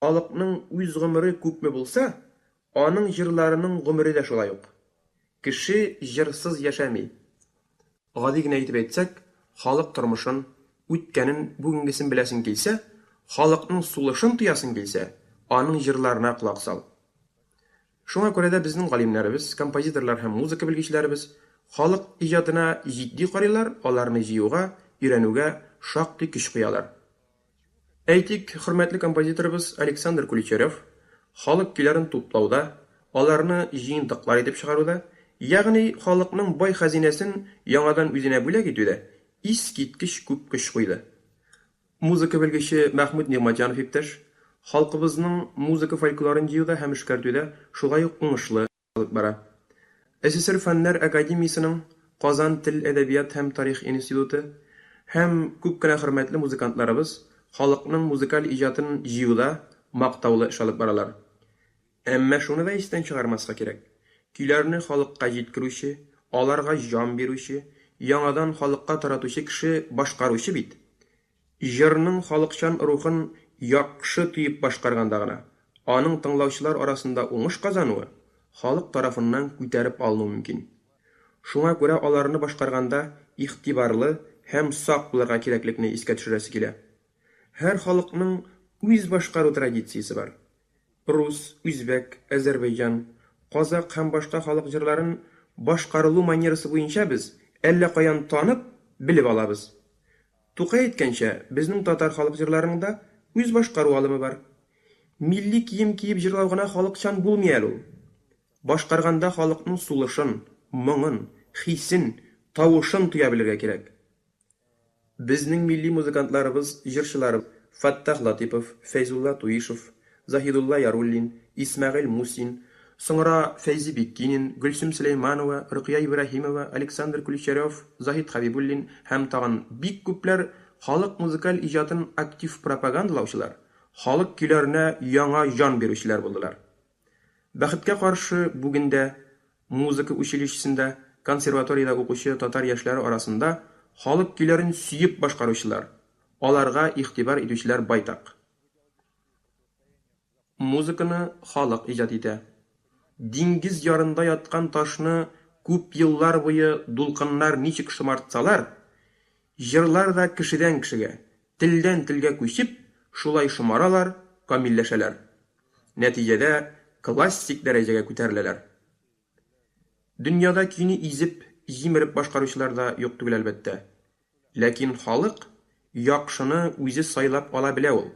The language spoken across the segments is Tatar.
Халыкның үз гомере күпме булса, аның җырларының гомере дә шулай ук. Кеше җырсыз яшәми. Гади генә итеп әйтсәк, халык тормышын, үткәнен, бүгенгесен беләсең килсә, халыкның сулышын тоясың килсә, аның җырларына колак сал. Шуңа күрә дә безнең галимнәребез, композиторлар һәм музыка белгечләребез халык иҗатына җитди карыйлар, аларны җыюга, өйрәнүгә шактый көч куялар. Әйтик, хөрмәтле композиторыбыз Александр Куличарев халык көйләрен туплауда, аларны җыентыклар итеп чыгаруда, ягъни халыкның бай хәзинәсен яңадан үзенә бүләк итүдә искиткеч күп көч куйды. Музыка белгече Мәхмүт Нигъмәтҗанов иптәш халкыбызның музыка фольклорын җыюда һәм эшкәртүдә шулай ук уңышлы алып бара. СССР Фәннәр академиясенең Казан тел, әдәбият һәм тарих институты һәм күп кенә хөрмәтле музыкантларыбыз халыкның музыкаль иҗатын җыюда мактаулы эш алып баралар. Әмма шуны да истән чыгармаска кирәк, көйләрне халыкка җиткерүче, аларга җан бирүче, яңадан халыкка таратучы кеше башкаручы бит. Җырның халыкчан рухын яхшы тоеп башкарганда гына, аның тыңлаучылар арасында уңыш казануы, халык тарафыннан күтәреп алынуы мөмкин. Шуңа күрә аларны башкарганда игътибарлы һәм сак булырга кирәклекне искә төшерәсе килә. Һәр халыкның үз башкару традициясе бар. Рус, үзбәк, әзәрбайҗан, казакъ һәм башка халык җырларын башкарылу манерасы буенча без әллә каян танып, белеп алабыз. Тукай әйткәнчә, безнең татар халык җырларының да үз башкару алымы бар. Милли кием киеп җырлау гына халыкчан булмый әле ул. Башкарганда халыкның сулышын, моңын, хисен, тавышын тоя белергә кирәк. Безнең милли музыкантларыбыз, җырчыларыбыз Фәттах Латыйпов, Фәйзулла Туишев, Заһидулла Яруллин, Исмәгыйль Мусин, соңра Фәйзи Биккинин, Гөлсем Сөләйманова, Рөкыя Ибраһимова, Александр Ключарев, Заһид Хәбибуллин һәм тагын бик күпләр халык музыкаль иҗатын актив пропагандалаучылар, халык көйләренә яңа җан бирүчеләр булдылар. Бәхеткә каршы, бүген дә музыка училищесында, консерваториядә укучы татар яшьләре арасында халык көйләрен сөеп башкаручылар, аларга игътибар итүчеләр байтак. Музыканы халык иҗат итә. Диңгез ярында яткан ташны күп еллар буе дулкыннар ничек шомартсалар, җырлар да кешедән кешегә, телдән телгә күчеп, шулай шомаралар, камилләшәләр. Нәтиҗәдә, классик дәрәҗәгә күтәреләләр. Дөньяда көйне изеп, җимереп башкаручылар да юк түгел, әлбәттә. Ләкин халык яхшыны үзе сайлап ала белә ул.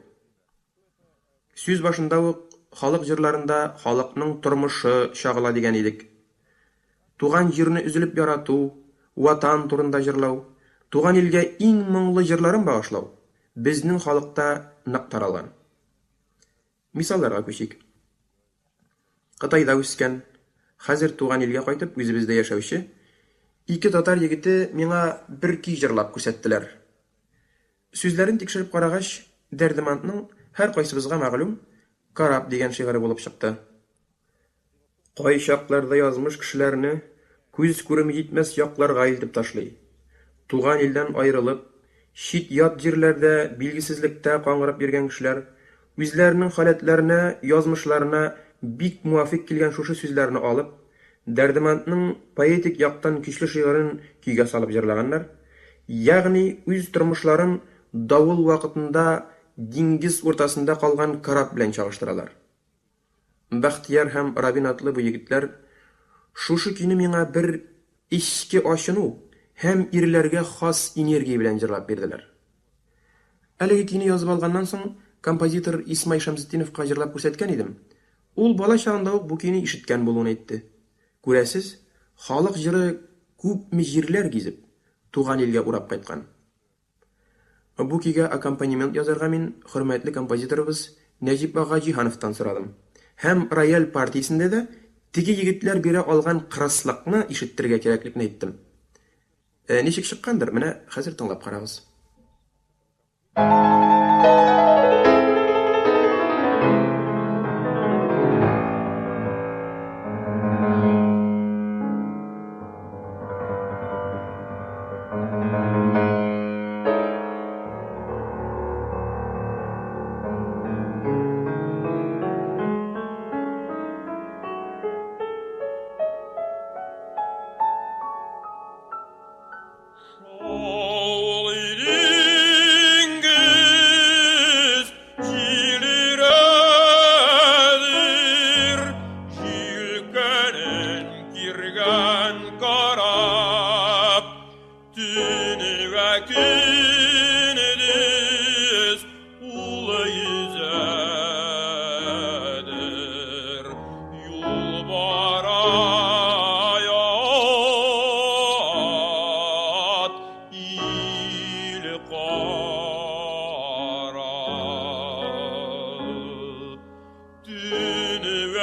Сүз башында ук халык җырларында халыкның тормышы чагыла дигән идек. Туган җирне өзелеп ярату, Ватан турында җырлау, туган илгә иң моңлы җырларын багышлау безнең халыкта нык таралган. Мисалларга күчик. Кытайда үскән, хәзер туган илгә кайтып үзебездә яшәүче ике татар егете миңа бер көй җырлап күрсәттеләр. Сүзләрен тикшереп карагач, Дәрдемандның һәркайсыбызга мәгълүм Кораб дигән шигыре булып чыкты. Кайчакларда язмыш кешеләрне күз күреме җитмәс якларга илтеп ташлый. Туган илдән аерылып, чит-ят җирләрдә билгесезлектә каңгырып йөргән кешеләр үзләренең халәтләренә, язмышларына бик муафыйк килгән шушы сүзләрне алып, Дәрдемәнднең поэтик яктан көчле шигырен көйгә салып җырлаганнар, ягъни үз тормышларын давыл вакытында диңгез уртасында калган кораб белән чагыштыралар. Бәхтияр һәм Равин атлы бу егетләр шушы көйне миңа бер эчке ачыну һәм ирләргә хас энергия белән җырлап бирделәр. Әлеге көйне язып алганнан соң, композитор Исмай Шәмсетдиновка җырлап күрсәткән идем. Ул бала чагында ук бу көйне ишеткән булуын әйтте. Күрәсез, халык җыры күпме җирләр гизеп, туган илгә урап кайткан. Бу көйгә аккомпанемент язарга мин хөрмәтле композиторыбыз Нәҗип ага Җиһановтан сорадым. Һәм рояль партиясендә дә теге егетләр бирә алган кырыслыкны ишеттерергә кирәклекне әйттем. Ничек чыккандыр, менә хәзер тыңлап карагыз.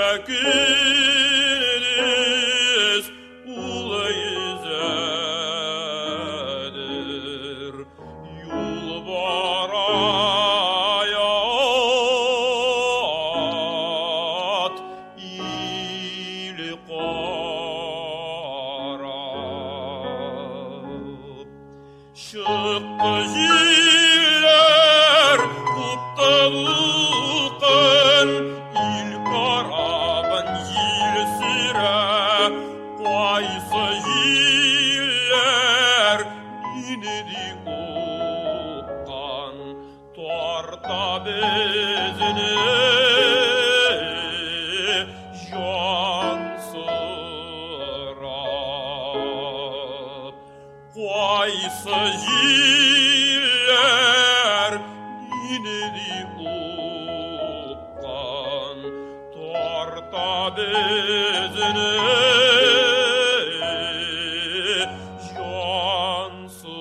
вә көндез ул йөзәдер. Юл бара ят, ил карап. Чыкты җилләр, купты дулкын, ил карабын җил сөрә. Кайсы җилләр, нинди упкын тарта безне җан сорап. Кайсы җилләр, нинди упкын тарта безне җан сорап.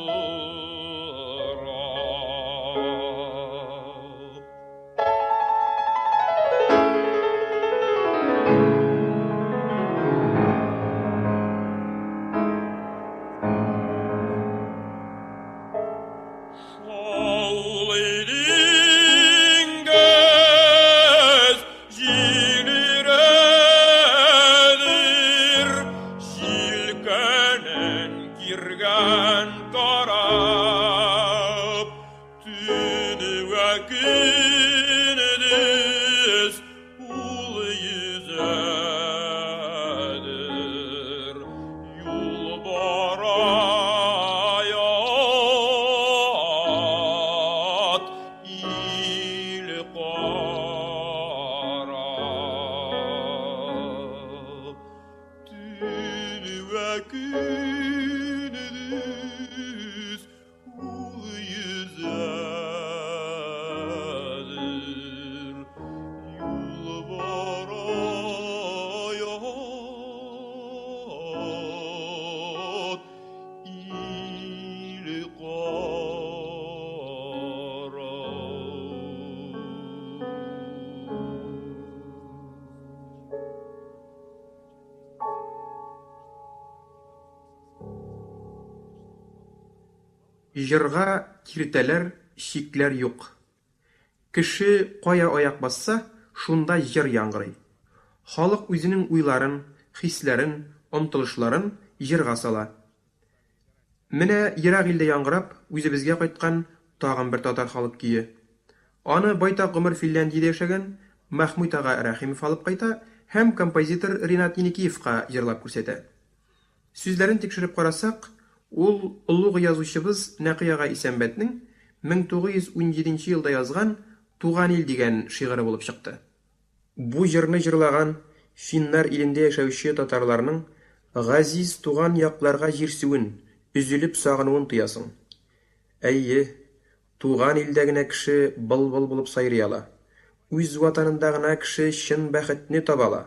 Шаулый диңгез, җил өрәдер, җилкәнен киргән карап. Төн вә көндез ул йөзәдер. Юл бара ят, ил карап. Төн вә көндез ул йөзәдер. Юл бара ят, ил карап. Җырга киртәләр, чикләр юк. Кеше кая аяк басса, шунда җыр яңгырый. Халык үзенең уйларын, хисләрен, омтылышларын җырга сала. Менә ерак илдә яңгырап, үзебезгә кайткан тагын бер татар халык көе. Аны байтак гомер Финляндиядә яшәгән Мәхмүт ага Рәхимов алып кайта һәм композитор Ренат Еникеевка җырлап күрсәтә. Сүзләрен тикшереп карасак, ул олуг язучыбыз Нәкый ага Исәнбәтнең 1917 елда язган «Туган ил» дигән шигыре булып чыкты. Бу җырны җырлаган финнар илендә яшәүче татарларның газиз туган якларга җирсүен, өзелеп сагынуын тоясың. Әйе, туган илдә генә кеше былбыл булып сайрый ала. Үз ватанында гына кеше чын бәхетне таба ала.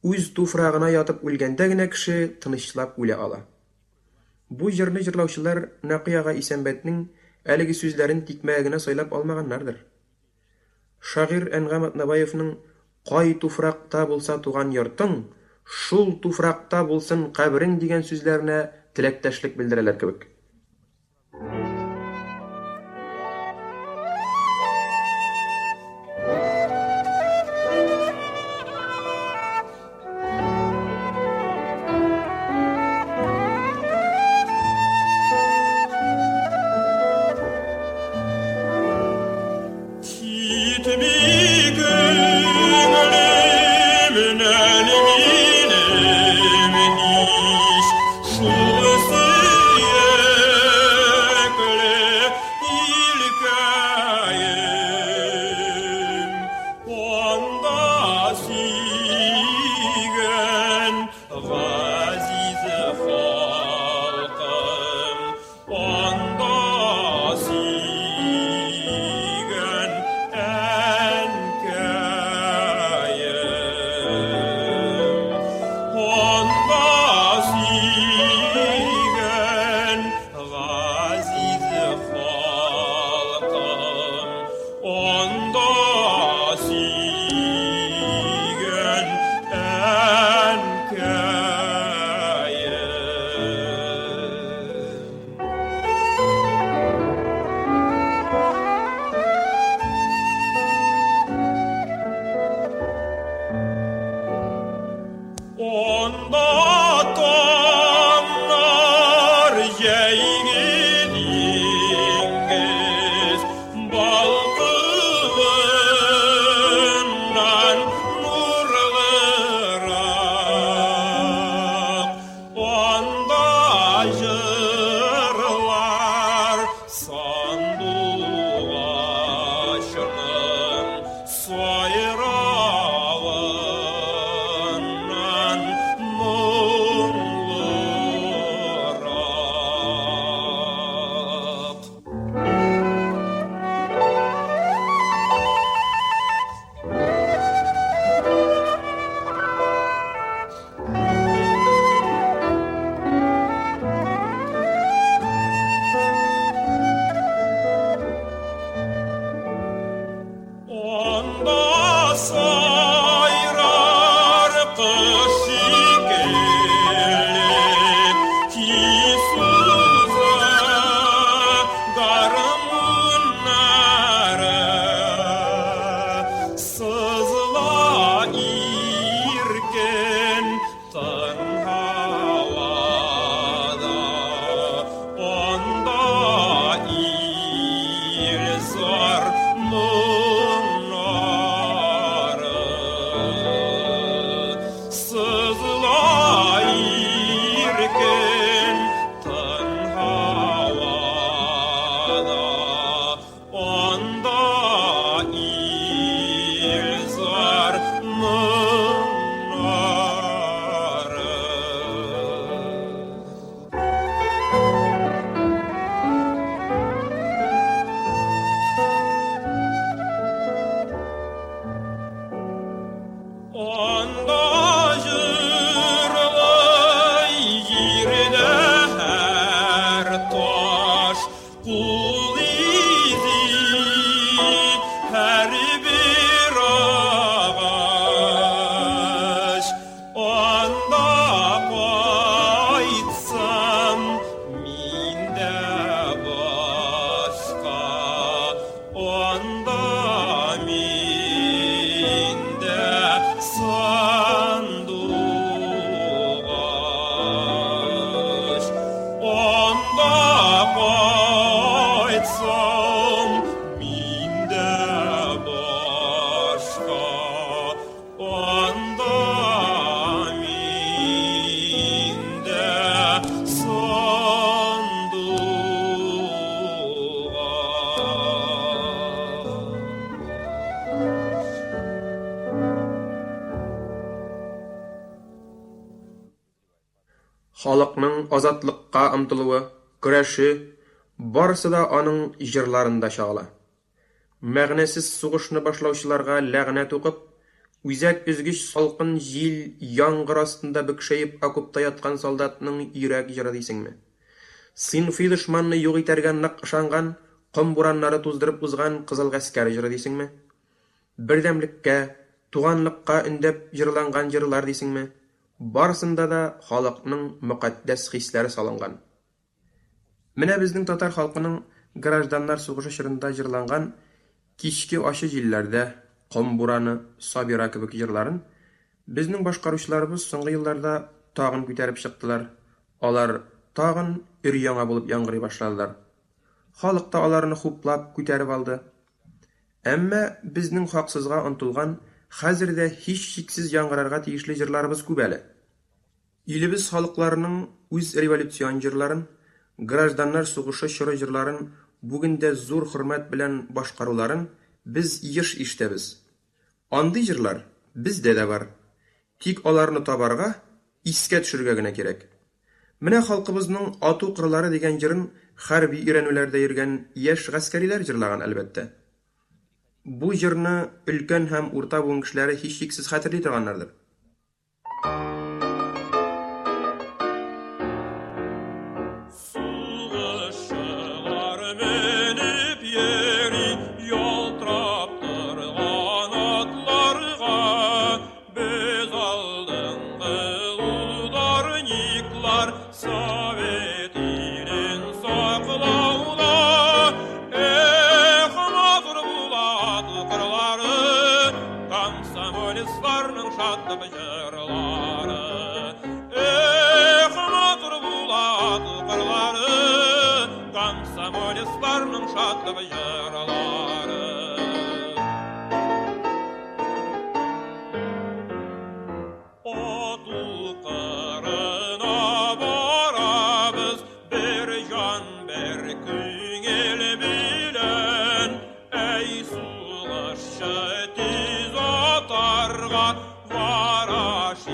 Үз туфрагына ятып үлгәндә генә кеше тынычлап үлә ала. Бу җырны җырлаучылар Нәкый ага Исәнбәтнең әлеге сүзләрен тикмәгә генә сайлап алмаганнардыр. Шагыйрь Әнгам Атнабаевның «Кай туфракта булса туган йортың, шул туфракта булсын каберең» дигән сүзләренә теләктәшлек белдерәләр кебек. Китми күңелемнән минем һич, шул сөекле Сайрар кош шикелле тиз уза гармуннары. Сызыла иркен тын һавада, анда илзар моңнары. Сызыла иркен тын һавада, анда илзар моңнары. Анда җырлый җирдә һәр таш, кул изи һәрбер агач. Анда кайтсам мин дә башка, анда мин дә сандугач. Анда кайтсам мин дә башка, анда мин дә сандугач. Халыкның азатлыкка омтылуы, көрәше барысы да аның җырларында чагыла. Мәгънәсез сугышны башлаучыларга ләгънәт укып, үзәк өзгеч салкын җил, яңгыр астында бөкшәеп окопта яткан солдатның йөрәк җыры дисеңме? Сыйнфый дошманны юк итәргә нык ышанган, ком бураннары туздырып узган кызыл гаскәр җыры дисеңме? Бердәмлеккә, туганлыкка өндәп җырланган җырлар дисеңме? Барысында да халыкның мөкатдәс хисләре салынган. Менә безнең татар халкының гражданнар сугышы чорында җырланган Кичке ачы җилләрдә, Ком бураны, Сабира кебек җырларын безнең башкаручыларыбыз соңгы елларда тагын күтәреп чыктылар, алар тагын өр-яңа булып яңгырый башладылар. Халык та аларны хуплап, күтәреп алды. Әмма безнең хаксызга онтылган, хәзер дә һичшиксез яңгырарга тиешле җырларыбыз күп әле. Илебез халыкларының үз революцион җырларын, гражданнар сугышы чоры җырларын бүген дә зур хөрмәт белән башкаруларын без еш ишетәбез. Андый җырлар бездә дә бар. Тик аларны табарга, искә төшерергә генә кирәк. Менә халкыбызның Ату кырлары дигән җырын хәрби өйрәнүләрдә йөргән яшь гаскәриләр җырлаган, әлбәттә. Бу җырны өлкән һәм урта буын кешеләре һичшиксез хәтерли торганнардыр. Сугышчылар менеп йөри ялтырап торган атларга, без алдынгы ударниклар Совет илен саклауда. Эх, матур була ату кырлары, комсомолецларның шатлык җырлары. Эх, матур була ату кырлары, комсомолецларның шатлык җырлары. Ату кырына барабыз, бер җан, бер күңел белән. Әй, сугышчы, тиз атарга, Ворошиловча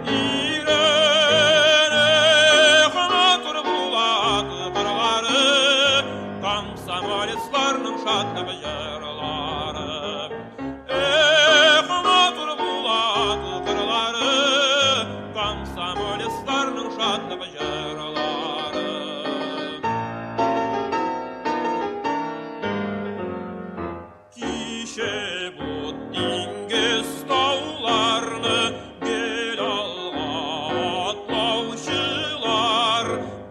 өйрән. Эх, матур була ату кырлары, комсомолецларның Диңгез тауларны гел алга атлаучылар,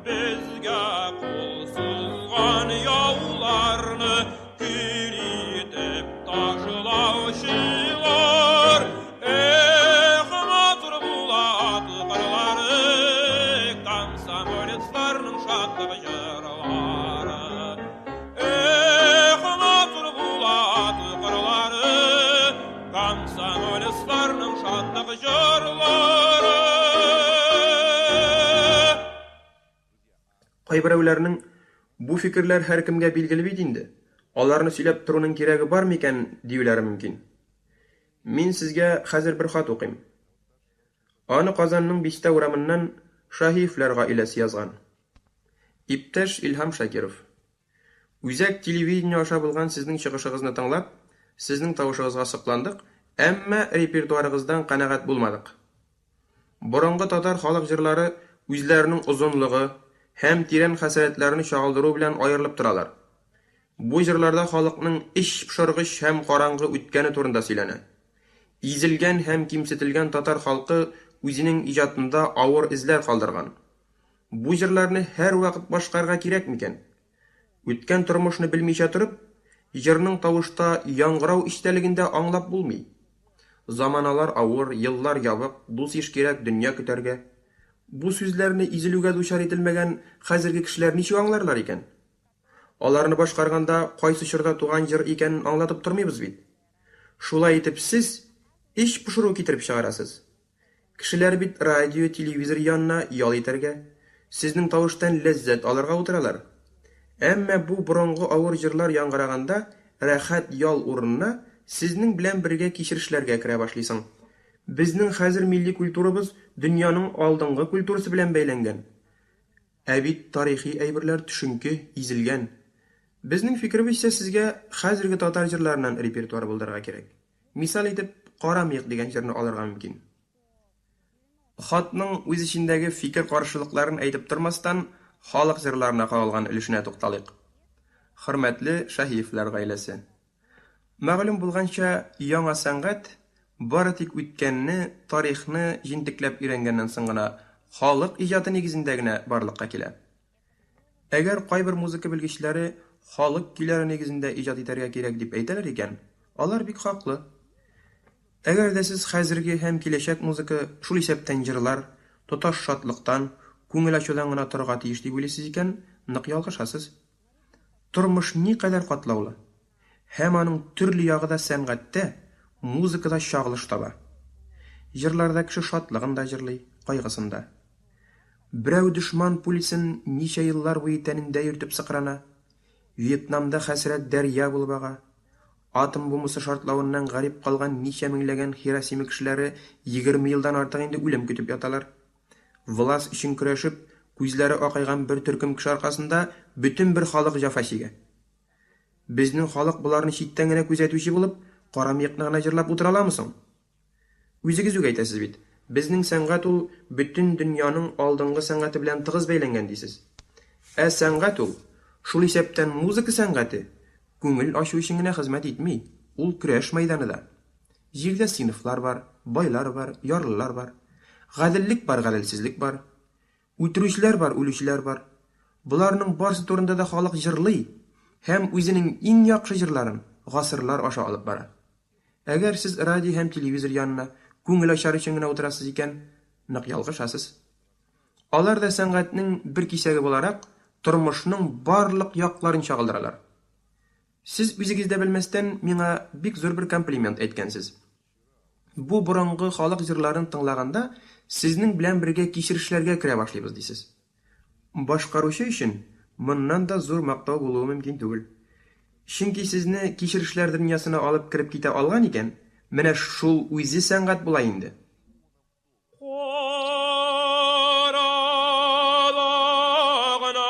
безгә кул сузган яуларны көл итеп ташлаучылар. Эх, матур була ат кырлары, комсомолецларның шатлык җырлары. Эх, матур була ат кырлары, комсомолецларның шатлык җырлары. Кайберәүләрнең бу фикерләр һәркемгә билгеле бит инде, аларны сөйләп торуның кирәге бар микән, диюләре мөмкин. Мин сезгә хәзер бер хат укыйм. Аны Казанның Бистә урамыннан Шаһиевләр гаиләсе язган. Иптәш Илһам Шакиров! Үзәк телевидение аша булган сезнең чыгышыгызны тыңлап, сезнең тавышыгызга сокландык, әмма репертуарыгыздан канәгать булмадык. Борынгы татар халык җырлары үзләренең озынлыгы һәм тирән хәсрәтләрне чагылдыруы белән аерылып торалар. Бу җырларда халыкның эч пошыргыч һәм караңгы үткәне турында сөйләнә. Изелгән һәм кимсетелгән татар халкы үзенең иҗатында авыр эзләр калдырган. Бу җырларны һәрвакыт башкарырга кирәк микән? Үткән тормышны белмичә торып, җырның тавышта яңгырау эчтәлеген дә аңлап булмый. Заманалар авыр, еллар ябык, дус-иш кирәк дөнья көтәргә. Бу сүзләрне изелүгә дучар ителмәгән хәзерге кешеләр ничек аңларлар икән? Аларны башкарганда кайсы чорда туган җыр икәнен аңлатып тормыйбыз бит. Шулай итеп сез эч пошыру китереп чыгарасыз. Кешеләр бит радио, телевизор янына ял итәргә, сезнең тавыштан ләззәт алырга утыралар. Әмма бу борынгы авыр җырлар яңгыраганда рәхәт ял урынына сезнең белән бергә кичерешләргә керә башлыйсың. Безнең хәзер милли культурабыз дөньяның алдынгы культурасы белән бәйләнгән. Ә бит тарихи әйберләр төшенке, изелгән. Безнең фикеребезчә, сезгә хәзерге татар җырларыннан репертуар булдырырга кирәк. Мисал итеп, Кара мыек дигән җырны алырга мөмкин. Хатның үз эчендәге фикер каршылыкларын әйтеп тормастан, халык җырларына кагылган өлешенә тукталыйк. Хөрмәтле Шаһиевләр гаиләсе! Мәгълүм булганча, яңа сәнгать бары тик үткәнне, тарихны җентекләп өйрәнгәннән соң гына, халык иҗаты нигезендә генә барлыкка килә. Әгәр кайбер музыка белгечләре халык көйләре нигезендә иҗат итәргә кирәк дип әйтәләр икән, алар бик хаклы. Әгәр дә сез хәзерге һәм киләчәк музыка, шул исәптән җырлар, тоташ шатлыктан, күңел ачудан гына торырга тиеш дип уйлыйсыз икән, нык ялгышасыз. Тормыш никадәр катлаулы. Һәм аның төрле ягы да сәнгатьтә, музыкада чагылыш таба. Җырларда кеше шатлыгын да җырлый, кайгысын да. Берәү дошман пулясын ничә еллар буе тәнендә йөртеп сыкрана. Вьетнамда хәсрәт дәрья булып ага. Атом бомбасы шартлавыннан гарип калган ничә меңләгән Хиросима кешеләре 20 елдан артык инде үлем көтеп яталар. Влас өчен көрәшеп, күзләре акайган бер төркем кеше аркасында бөтен бер халык җәфа чигә. Безнең халык боларны читтән генә күзәтүче булып, кара мыекны гына җырлап утыра аламы соң? Үзегез үк әйтәсез бит, безнең сәнгать ул бөтен дөньяның алдынгы сәнгате белән тыгыз бәйләнгән дисез. Ә сәнгать ул, шул исәптән музыка сәнгате, күңел ачу өчен генә хезмәт итми, ул көрәш мәйданы да. Җирдә сыйныфлар бар, байлар бар, ярлылар бар. Гаделлек бар, гаделсезлек бар. Үтерүчеләр бар, үлүчеләр бар. Боларның барсы турында да халык җырлый һәм үзенең иң яхшы җырларын гасырлар аша алып бара. Әгәр сез радио һәм телевизор янына күңел ачар өчен генә утырасыз икән, нык ялгышасыз. Алар да сәнгатьнең бер кисәге буларак, тормышның барлык якларын чагылдыралар. Сез үзегез дә белмәстән миңа бик зур бер комплимент әйткәнсез. Бу борынгы халык җырларын тыңлаганда сезнең белән бергә кичерешләргә керә башлыйбыз, дисез. Башкаручы өчен моннан да зур мактау булуы мөмкин түгел. Чөнки сезне кичерешләр дөньясына алып кереп китә алган икән, менә шул үзе сәнгать була инде. Караңгы төн.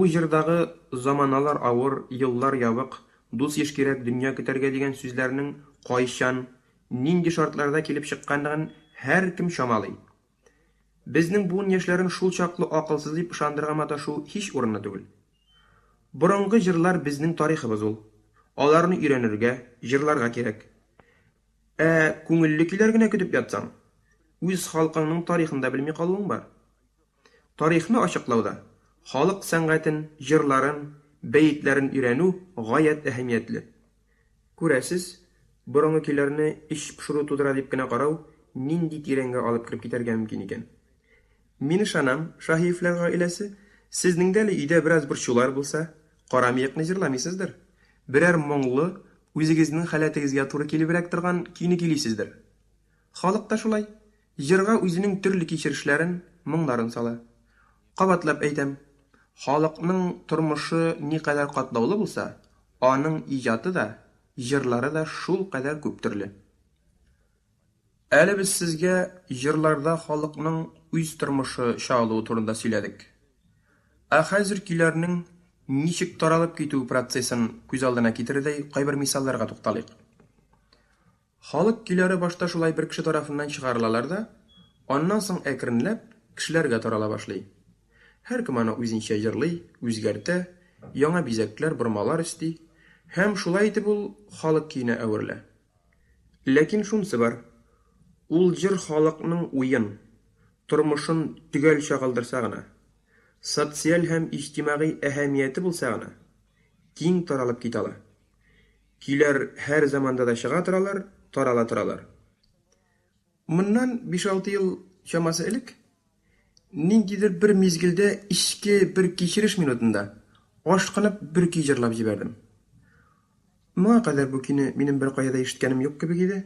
бу җырдагы заманалар авыр, еллар ябык, дус-иш кирәк дөнья көтәргә дигән сүзләрнең кайчан, нинди шартларда килеп чыкканлыгын һәркем чамалый. Безнең буын яшьләрен шул чаклы акылсыз дип ышандырырга маташу һич урынлы түгел. Борынгы җырлар безнең тарихыбыз ул. Аларны өйрәнергә, җырларга кирәк. Ә күңелле көйләр генә көтеп ятсаң, үз халкыңның тарихын да белми калуың бар. Тарихны ачыклауда халык сәнгатен, җырларын, бәетләрен өйрәнү гаять әһәмиятле. Күрәсез, борынгы көйләрне эч пошыру тудыра дип кенә карау нинди тирәнгә алып кереп китәргә мөмкин икән. Мин ышанам, Шаһиевләр гаиләсе, сезнең дә әле өйдә бераз борчулар булса, Кара мыекны җырламыйсыздыр. Берәр моңлы, үзегезнең халәтегезгә туры килебрәк торган көйне көйлисездер. Халык та шулай, җырга үзенең төрле кичерешләрен, моңнарын сала. Кабатлап әйтәм, халыкның тормышы никадәр катлаулы булса, аның иҗаты да, җырлары да шулкадәр күптөрле. Әле без сезгә җырларда халыкның үз тормышы чагылуы турында сөйләдек. Ә хәзер көйләрнең ничек таралып китү процессын күз алдына китерердәй кайбер мисалларга тукталыйк. Халык көйләре башта шулай бер кеше тарафыннан чыгарылалар да, аннан соң әкренләп кешеләргә тарала башлый. Һәркем аны үзенчә җырлый, үзгәртә, яңа бизәкләр, бормалар өсти һәм шулай итеп ул халык көенә әверелә. Ләкин шунысы бар, ул җыр халыкның уен, тормышын төгәл чагылдырса гына, социаль һәм иҗтимагый әһәмияте булса гына, киң таралып китә ала. Көйләр һәр заманда да чыга торалар, тарала торалар. Моннан биш-алты ел чамасы элек, ниндидер бер мизгелдә эчке бер кичереш минутында, ашкынып бер көй җырлап җибәрдем. Моңа кадәр бу көйне минем беркая да ишеткәнем юк кебек иде.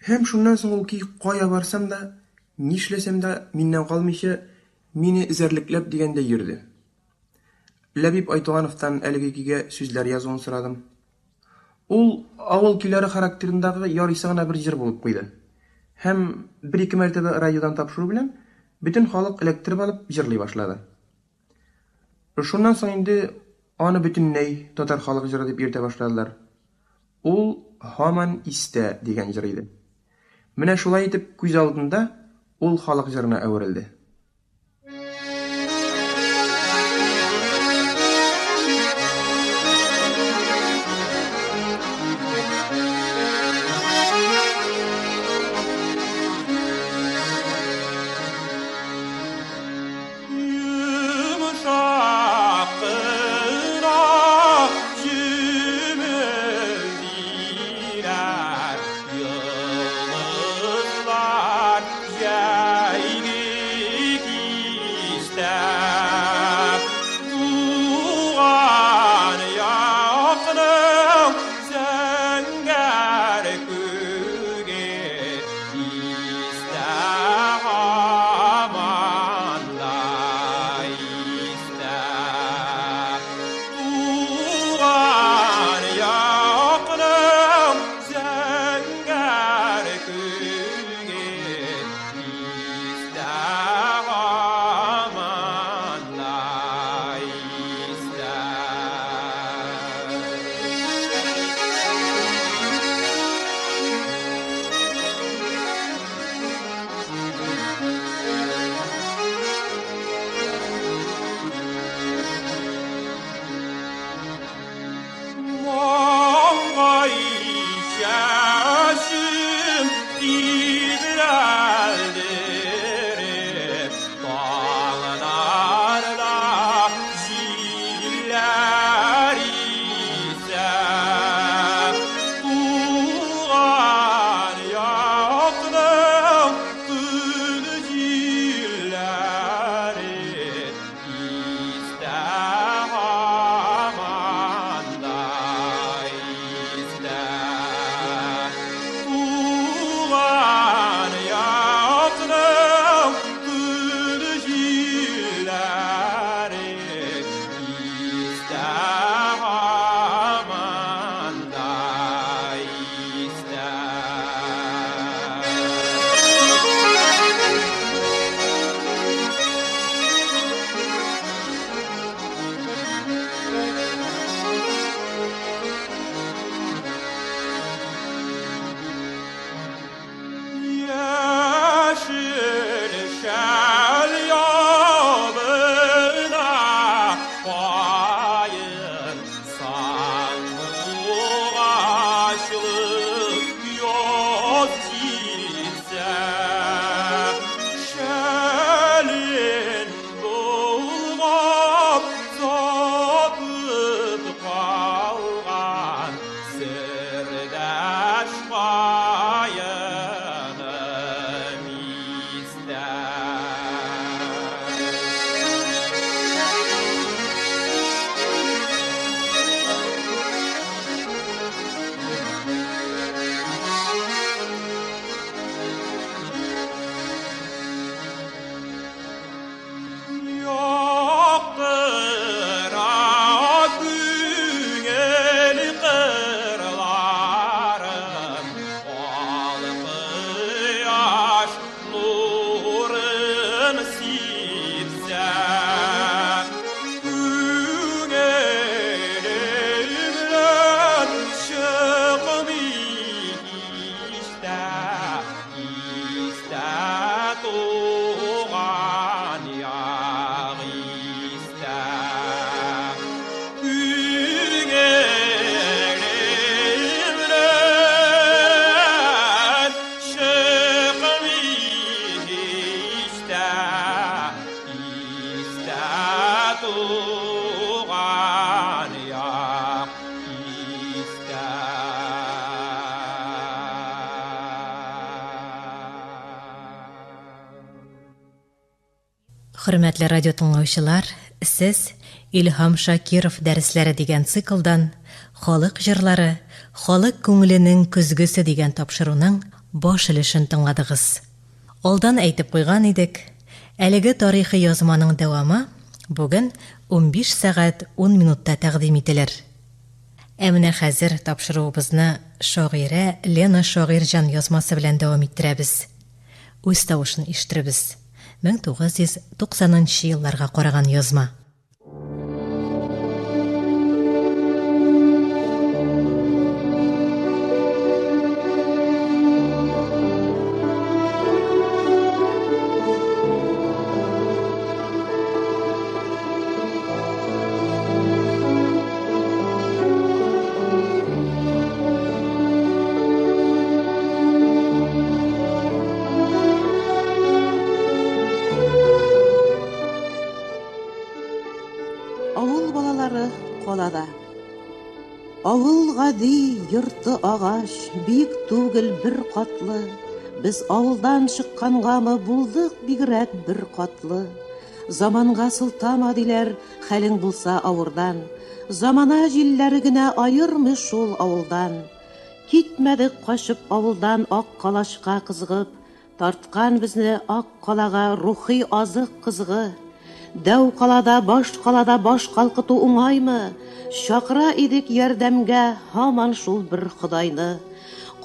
Һәм шуннан соң ул көй кая барсам да, нишләсәм дә, миннән калмыйча, мине эзәрлекләп дигәндәй йөрде. Ләбиб Айтугановтан әлеге көйгә сүзләр язуын сорадым. Ул авыл көйләре характерындагы ярыйсы гына бер җыр булып куйды. Һәм бер-ике мәртәбә радиодан тапшыру белән бөтен халык эләктереп алып җырлый башлады. Шуннан соң инде аны бөтенләй татар халык җыры дип йөртә башладылар. Ул Һаман истә дигән җыр иде. Менә шулай итеп күз алдында ул халык җырына әверелде. Йомшак кына җемелдиләр йолдызлар җәйге. Хөрмәтле радио тыңлаучылар, сез Илһам Шакиров дәресләре дигән циклдан Халык җырлары, халык күңеленең көзгесе дигән тапшыруның баш өлешен тыңладыгыз. Алдан әйтеп куйган идек, әлеге тарихи язманың дәвамы бүген 15 сәгать 10 минутта тәкъдим ителер. Ә менә хәзер тапшыруыбызны шагыйрә Лена Шагыйрьҗан язмасы белән дәвам иттерәбез. Үз тавышын ишеттеребез. 1990 нчы елларга караган язма. Авыл балалары калада. Авыл гади, йорты агач, биек түгел, бер катлы. Без авылдан чыккангамы булдык бигрәк бер катлы. Заманга сылтама, диләр, хәлең булса авырдан. Замана җилләре генә аермый шул авылдан. Китмәдек качып авылдан ак калачка кызыгып, Тарткан безне ак калага рухи азык кызыгы. Дәү калада, баш калада баш калкыту уңаймы? Чакыра идек ярдәмгә һаман шул бер Ходайны.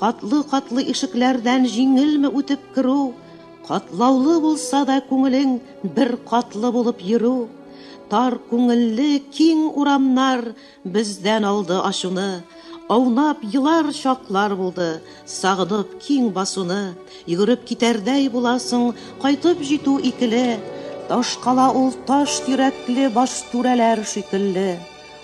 Катлы-катлы ишекләрдән җиңелме үтеп керү? Катлаулы булса да күңелең бер катлы булып йөрү. Тар күңелле киң урамнар бездән алды ачуны. Аунап елар чаклар булды, сагынып киң басуны. Йөгереп китәрдәй буласың, кайтып җитү икеле. Таш кала ул таш йөрәкле баш түрәләр шикелле.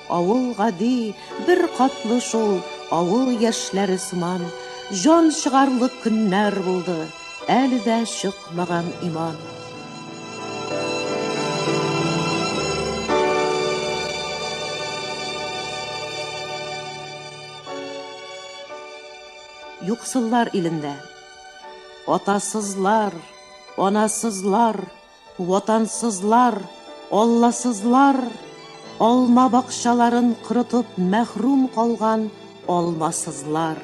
Авыл гади, бер катлы шул, авыл яшьләре сыман. Җан чыгарлык көннәр булды. Әле дә чыкмаган иман. Юксыллар илендә. Атасызлар, анасызлар, Ватансызлар, Алласызлар, алма бакчаларын корытып мәхрүм калган алмасызлар,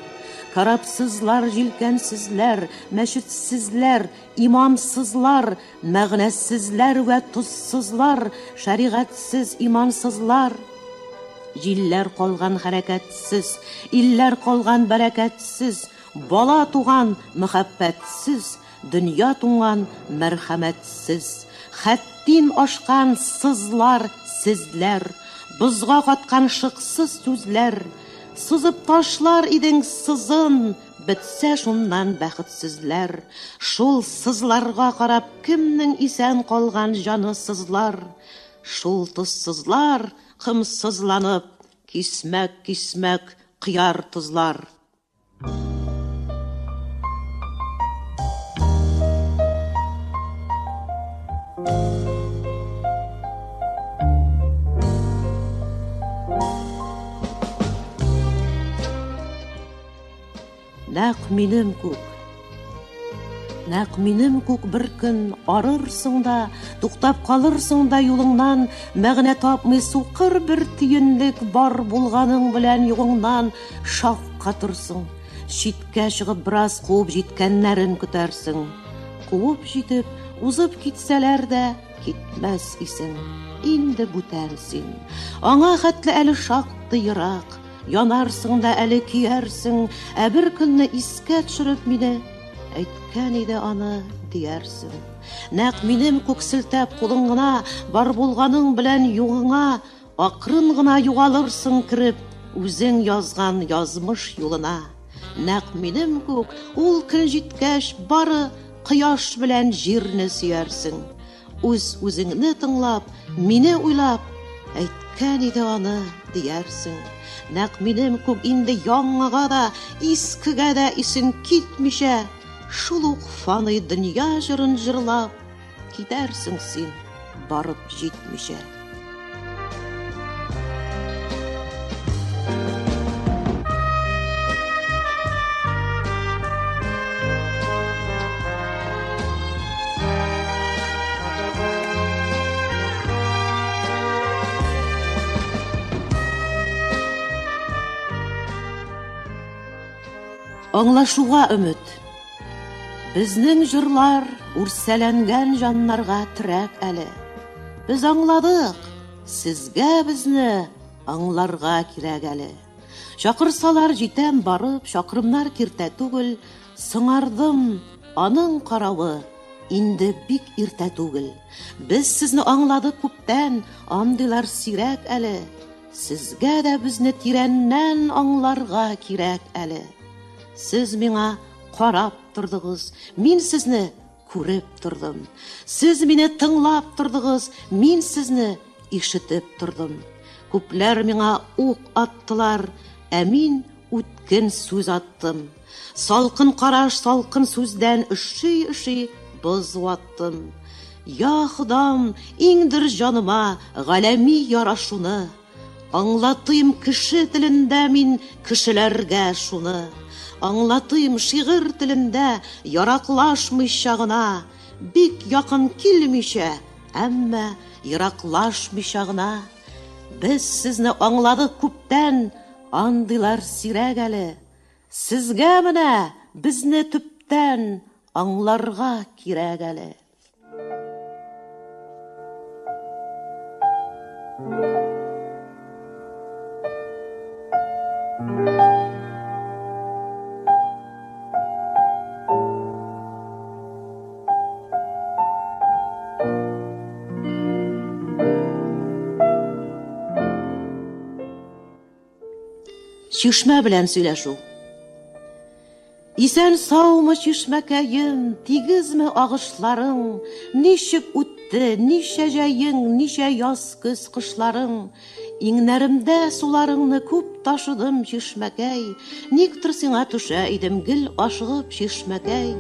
корабсызлар, җилкәнсезләр, мәчетсезләр, имамсызлар, мәгънәсезләр вә тозсызлар, шәригатьсез имансызлар. Җилләр калган хәрәкәтсез, илләр калган бәрәкәтсез, бала туган мәхәббәтсез, Дөнья туңган мәрхәмәтсез, Хәттин ашкан сызлар, сезләр, Бозга каткан шыксыз сүзләр. Сызып ташлар идең сызын, Бетсә шуннан бәхетсезләр. Шул сызларга карап кемнең Исән калган җаны сызлар? Шул тозсызлар комсызланып, Кисмәк-кисмәк кыяр тозлар. Нәкъ минем күк. Нәкъ минем күк бер көн арырсың да, туктап калырсың да юлыңнан, мәгънә тапмый сукыр бер тиенлек бар булганың белән югыңнан шаккатырсың. Читкә чыгып бераз куып җиткәннәрен көтәрсең. Куып җитеп, узып китсәләр дә, китмәс исең. Инде бүтән син. Аңа хәтле әле шактый ерак. Янарсың да әле көярсең, ә бер көнне искә төшереп мине, әйткән иде аны, диярсең. Нәкъ минем күк селтәп кулың гына, бар булганың белән югыңа, акрын гына югалырсың кереп, үзең язган язмыш юлына. Нәкъ минем күк, ул көн җиткәч, бары кояш белән җирне сөярсең. Үз-үзеңне тыңлап, мине уйлап, әйткән иде аны, диярсең. Нәкъ минем күк инде яңага да, искегә дә исең китмичә, шул ук фаный дөнья җырын җырлап, китәрсең син барып җитмичә. Аңлашуга өмет. Безнең җырлар үрсәләнгән җаннарга терәк әле. Без аңладык, сезгә безне аңларга кирәк әле. Чакырсалар җитәм барып, чакрымнар киртә түгел, сыңардым, аның каравы инде бик иртә түгел. Без сезне аңладык күптән, андыйлар сирәк әле. Сезгә дә безне тирәннән аңларга кирәк әле. Сез миңа карап тордыгыз, мин сезне күреп тордым. Сез мине тыңлап тордыгыз, мин сезне ишетеп тордым. Күпләр миңа ук аттылар, ә мин үткен сүз аттым. Салкын караш салкын сүздән өши-өши боз ваттым. Я Ходам, иңдер җаныма галәми ярашуны. Аңлатыйм кеше телендә мин кешеләргә шуны. Аңлатыйм шигырь телендә яраклашмыйча гына, бик якын килмичә, әмма ераклашмыйча гына. Без сезне аңладык күптән, андыйлар сирәк әле. Сезгә менә безне төптән аңларга кирәк әле. Чишмә белән сөйләшү. Исән саумы, чишмәкәем, тигезме агышларың, ничек үтте, ничә җәең, ничә яз, көз, кышларың? Иңнәремдә суларыңны күп ташыдым, чишмәкәй, никтер сиңа төшә идем гел ашыгып, чишмәкәй.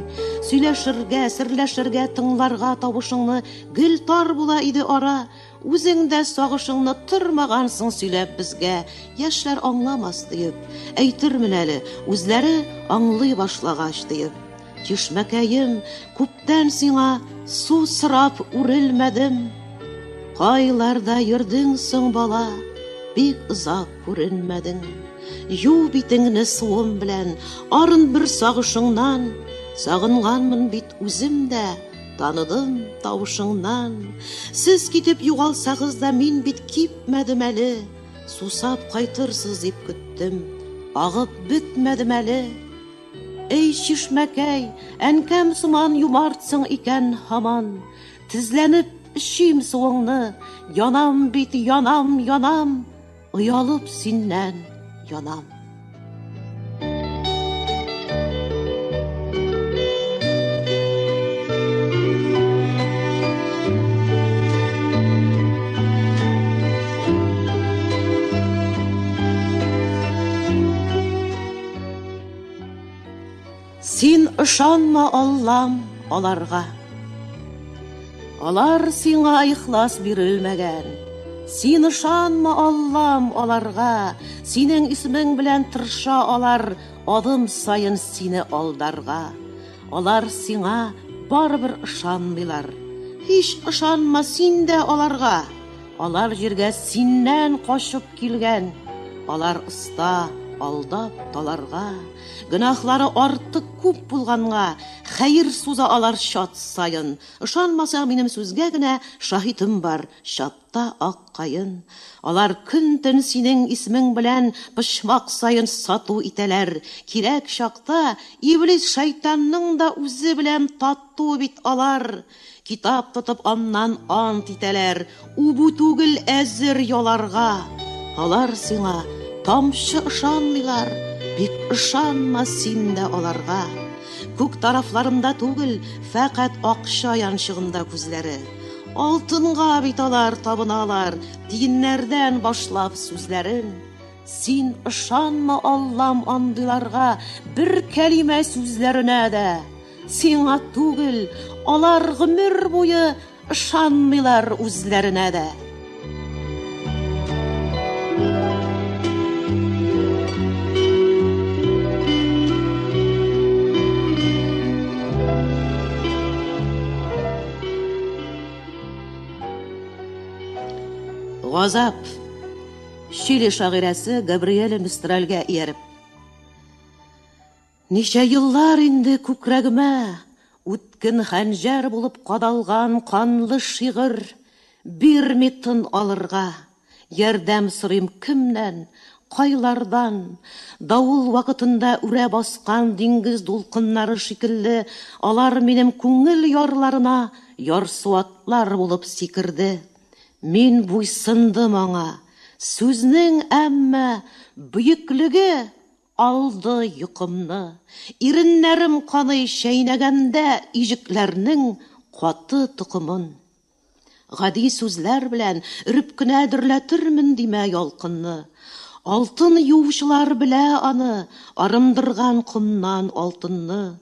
Сөйләшергә, серләшергә, тыңларга тавышыңны гел тар була иде ара, Үзең дә сагышыңны тормагансың сөйләп безгә, яшьләр аңламас диеп, әйтермен әле, үзләре аңлый башлагач диеп. Чишмәкәем, күптән сиңа су сорап үрелмәдем. Кайларда йөрдең соң, бала, бик озак күренмәдең. Ю битеңне суым белән, арын бер сагышыңнан, сагынганмын бит үзем дә, Таныдым тавышыңнан. Сез китеп югалсагыз да, мин бит кипмәдем әле. Сусап кайтырсыз дип көттем, агып бетмәдем әле. Эй, чишмәкәй, әнкәм сыман юмартсың икән һаман. Тезләнеп эчим суыңны, янам бит, янам, янам. Оялып синнән янам. Син ышанма, Аллам, аларга. Алар сиңа ихлас бирелмәгән. Син ышанма, Аллам, аларга. Синең исемең белән тырыша алар адым саен сине алдарга. Алар сиңа барыбер ышанмыйлар. Һич ышанма син дә аларга. Алар җиргә синнән качып килгән. Алар оста алдап таларга. Гөнаһлары артык күп булганга, хәер суза алар чат саен. Ышанмасаң, минем сүзгә генә шаһитым бар, чатта ак каен. Алар көн-төн синең исемең белән почмак саен сату итәләр. Кирәк чакта Иблис шайтанның да үзе белән тату бит алар. Китап тотып аннан ант итәләр, Үбү түгел әзер яларга. Алар сиңа тамчы ышанмыйлар, Бик ышанма син дә аларга. Күк тарафларында түгел, фәкать акча янчыгында күзләре. Алтынга бит алар табыналар, Тиеннәрдән башлап сүзләрен. Син ышанма, Аллам, андыйларга, Бер кәлимә сүзләренә дә. Сиңа түгел, алар гомер буе ышанмыйлар үзләренә дә. Газап. Чили шагыйрәсе Габриэля Мистральгә ияреп. Ничә еллар инде күкрәгемә үткен хәнҗәр булып кадалган канлы шигырь бирми тын алырга. Ярдәм сорыйм кемнән, кайлардан? Давыл вакытында үрә баскан диңгез дулкыннары шикелле, алар минем күңел ярларына ярсу атлар булып сикерде. Мин буйсындым аңа. Сүзнең әмма бөеклеге алды йокымны. Иреннәрем каный чәйнәгәндә иҗекләрнең каты токымын. Гади сүзләр белән өреп кенә дөрләтермен димә ялкынны. Алтын юучылар белә аны, арындырган комнан алтынны.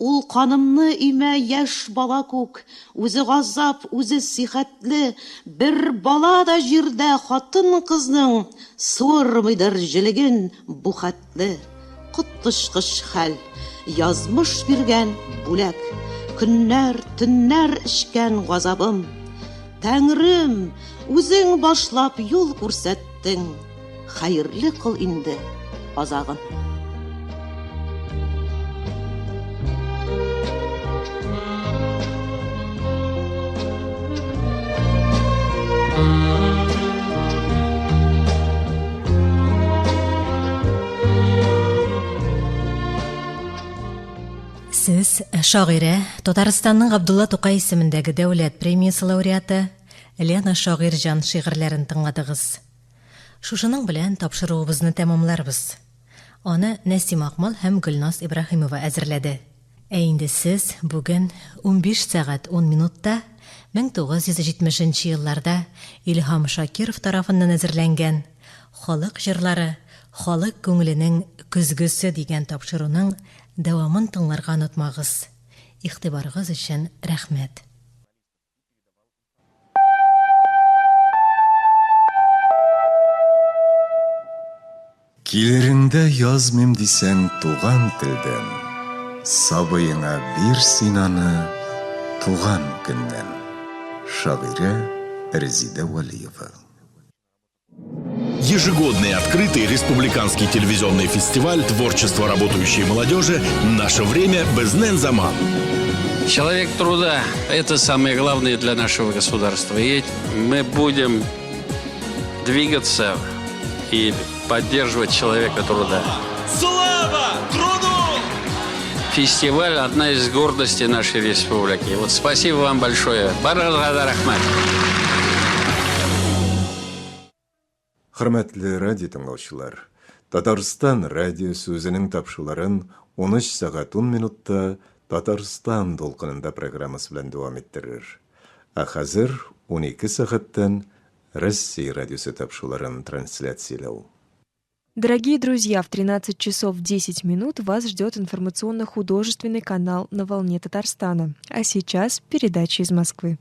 Ул канымны имә яшь бала күк, үзе газап, үзе сихәтле. Бер бала да җирдә хатын-кызның суырмыйдыр җелеген бу хәтле. Коточкыч хәл, язмыш биргән бүләк. Көннәр, төннәр эчкән газабым. Тәңрем, үзең башлап юл күрсәттең. Хәерле кыл инде азагын. Сез шагыйрә, Татарстанның Габдулла Тукай исемендәге дәүләт премиясе лауреаты Лена Шагыйрьҗан шигырьләрен тыңладыгыз. Шушының белән тапшыруыбызны тәмамларбыз. Аны Нәсим Акмал һәм Гөлназ Ибраһимова әзерләде. Ә инде сез бүген 15 сәгать 10 минутта 1970 нче елларда Илһам Шакиров тарафыннан әзерләнгән Халык җырлары, халык күңеленең көзгесе дигән тапшыруның дәвамын тыңларга онытмагыз. Игътибарыгыз өчен рәхмәт. Килереңдә язмыйм дисәң туган телдән, Сабыеңа бир син аны туган көннән. Шагыйрә Резидә Вәлиева. Ежегодный открытый республиканский телевизионный фестиваль творчества работающей молодежи «Наше время Безнен Заман». Человек труда – это самое главное для нашего государства. И мы будем двигаться и поддерживать человека труда. Слава труду! Фестиваль – одна из гордостей нашей республики. Вот спасибо вам большое. Барыгызга рәхмәт. Хөрмәтле радио тыңлаучылар, Татарстан радиосы үзенең тапшыруларын 13 сәгать 10 минутта Татарстан дулкынында программасы белән дәвам иттерер. Ә хәзер 12 сәгатьтән Россия радиосы тапшыруларын трансляцияләү. Дорогие друзья, в 13 часов 10 минут вас ждет информационно-художественный канал «На волне Татарстана». А сейчас передача из Москвы.